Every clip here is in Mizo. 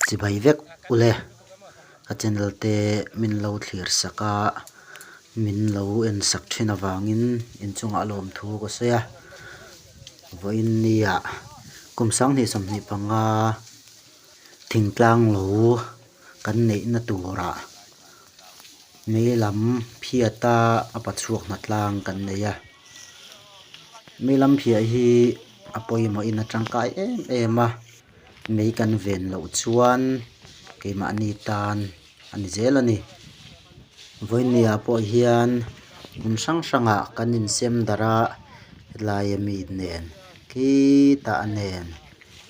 Chibai vek ule ka channel te min lo thlir sak a min lo en sak thin avangin inchungah lawmthu ka sawi a vawiin nia kum 2025 thingtlang lo kan neihna turah mei lam phiata a pachhuak hnatlang kan nei a mei lam phiah hi a pawimawhin a tangkai em em a mei kan ven loh chuan keimahni tan a ni zel a ni vawinia pawh hian hmun hrang hrangah kan insem darh a helai ami nen khitah nen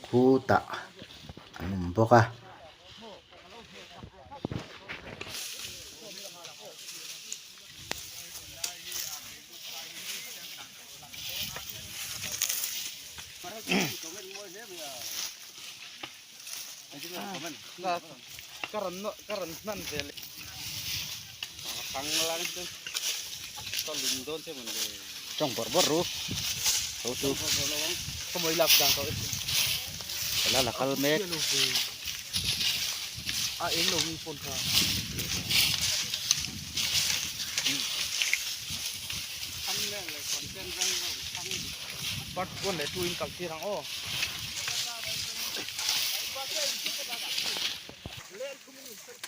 khutah an awm bawk a. Tawng bawrh bawrh ru ho chu la la kal mek. Part 1 leh 2 in kal tir ang aw.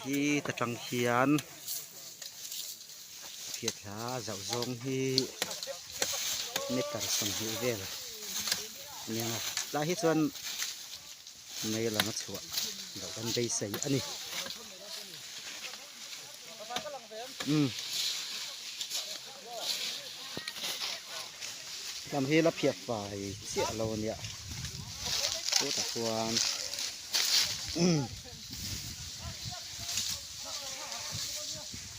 Hi ta tang hian phiathla zauh zawng hi meter 20 vel a ni ang a tlai hi chuan mei lam a chhuah loh kan beisei a ni. Umm lam hi la phiat fai chiah lo a nia chutah chuan umm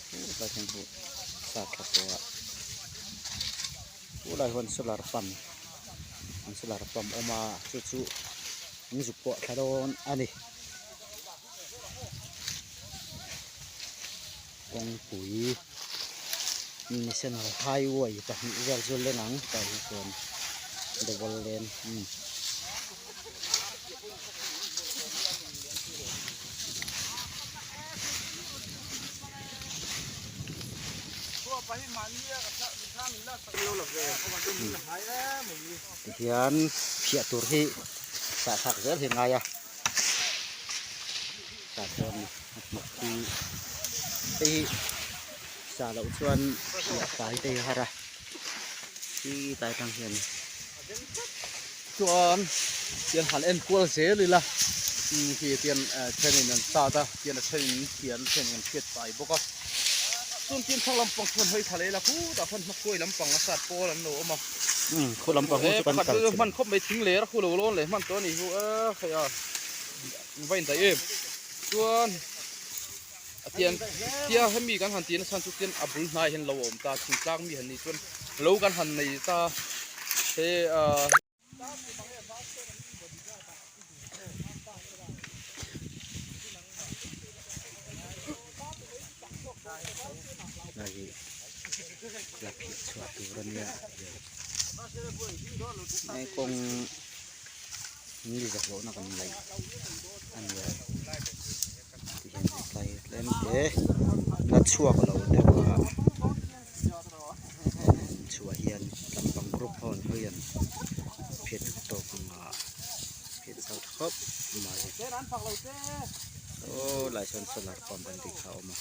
chutah hian hmuh sa tha tawh a chulai hian solar pump an solar pump a awm a chu chu an zuk pawh thla dawn a ni. Kawngpui national highway pahnih vel chu leng ang tah hi chuan double lane umm. Tihian phiah tur hi sahthlak zel hi a ngai a. Tah chuan a hnawk hi hei hi sa loh chuan phiah fai te hi a har a khi tlai atang hian chuan tian han en kual zel ila khi tian thenin an sat a tian a thenin thian a thenin an hriat fai bawk a chuan tin thlang lampang chuan hawi thla leh ila khutah khuan hmakuai lampang a sat pawl an lo awm a. Umm khu lampang hi chu kan kal chin. Hman khawp mai thing ler a khu lo lawn leh hman tawh a ni hu a hei a va in daih em chuan a tiang tia hemi kan han tih na chhan chu tian a bul hnai hian lo a awm ta thingtlang mi han nih chuan lo kan han nei ta he ah. Hei hi la phiah chhuah tur a nia hei kawng ni zaklohna kan laih a nia tihian tlai tlem te la chhuak lo deuh a chhuah hian lampang group ho an hawi an phiat duh tawk ang a phiat chho tha khawp mai aw lai sawn solar pump an tih kha a awm a.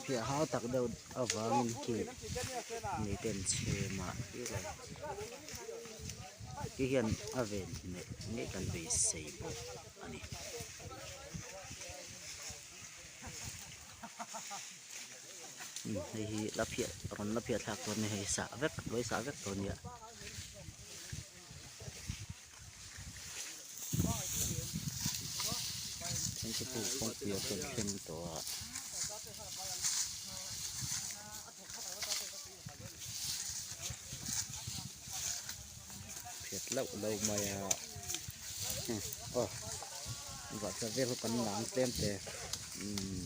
Phiah hau tak deuh avangin khi miten chhemah ti hian a ven hneh ngei kan beisei bawk a ni. Hei hi la phiah rawn la phiah thlak dawn a ni hei sah vek lawi sah vek tawh a nia. Then chu puk kawngpui a rawn thleng tawh a. Phiat loh loh mai a aw vahchap vel hi kan lang tlem te umm.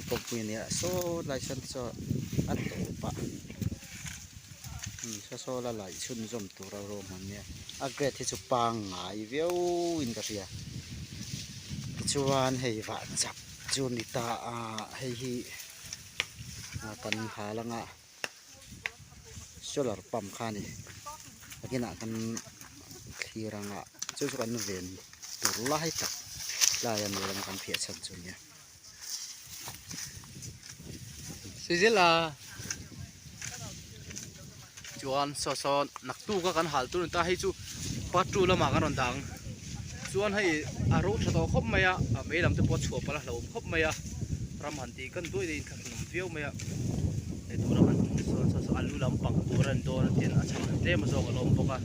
kawngpui a nia saw lai sawn te chuan a tawp a saw saw la laih chhunzawm tur a ruahman nia a grade hi chu pangngai viau in ka hria tichuan hei vah chak chu a ni ta a hei hi kan hal anga solar pump kha a ni nakinah kan thlir anga chu chu kan ven tur lai tak lai a ni lama kan phiah chhan chu a nia. Sizila chuan saw saw naktuk a kan hal tur a ni ta hei chu part 2 lamah kan rawn dang chuan hei a ro tha tawh khawp mai a a mei lam te pawh a chhuah palh a hlauhawm khawp mai a ram han tih kan duai daih in thlahlum viau mai a hei tura kan sawn saw saw alu lampang tur a ni dawn a tin a chhang tlem a zawk a lawm bawk a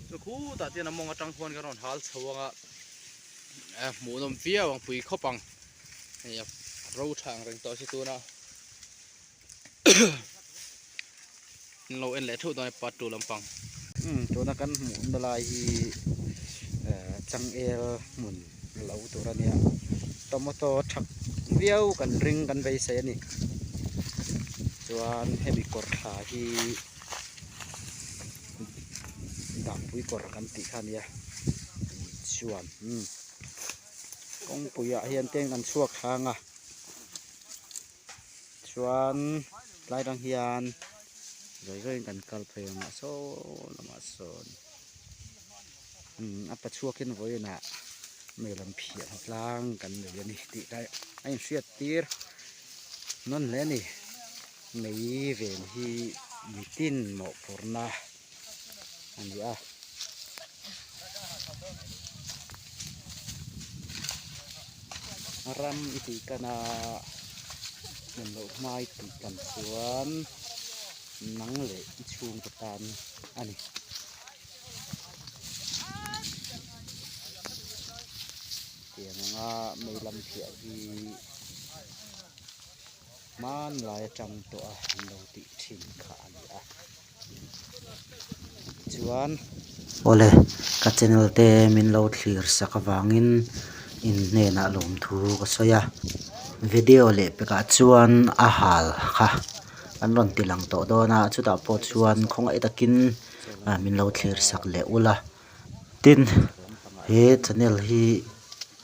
chuan khutah te hian a mawng atang khuan kan rawn hal chho ang a a hmuhnawm viau ang pui khawp ang hei a ro tha ang reng tawh si tuna an lo en leh theuh dawn e part 2 lampang. Umm tuna kan hmuhna lai hi eh changel hmun lo tur a nia tomato thak viau kan ring kan beisei a ni chuan hemi kawr thla hi dahpui kawr kan tih kha a nia chuan umm kawngpui ah hian teng kan chhuak thlang a. Chuan tlai rang hian zawi zawiin kan kal phei ang a saw lamah sawn umm a pachhuakin vawiinah mei lam phiah hna tlang kan nei a ni tih kha a inhriat tir nawn hle a ni mei ven hi mitin mawhphurhna a ni a. Ram i tih kan a hmun loh hmai tih kan chuan nang leh i chhungte tan a ni. Tiang anga mei lam phiah hi hmanlai atang tawh a an lo tih thin kha a ni a. Chuan awle ka channel te min lo thlir sak avangin in hnenah lawmthu ka sawi a video leh pekah chuan a hal kha an rawn ti lang tawh dawn a chutah pawh chuan khawngaih takin min lo thlir sak leh ula tin he channel hi.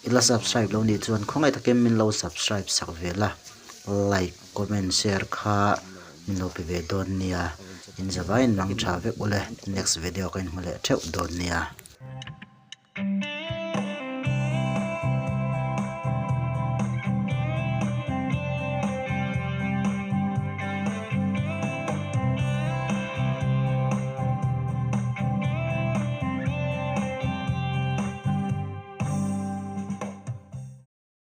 I la subscribe lo nih chuan khawngaih takin min lo subscribe sak ve la, like, comment, share kha min lo pe ve dawn nia, in zavaiin mang tha vek ule, next video ka inhmu leh theuh dawn nia.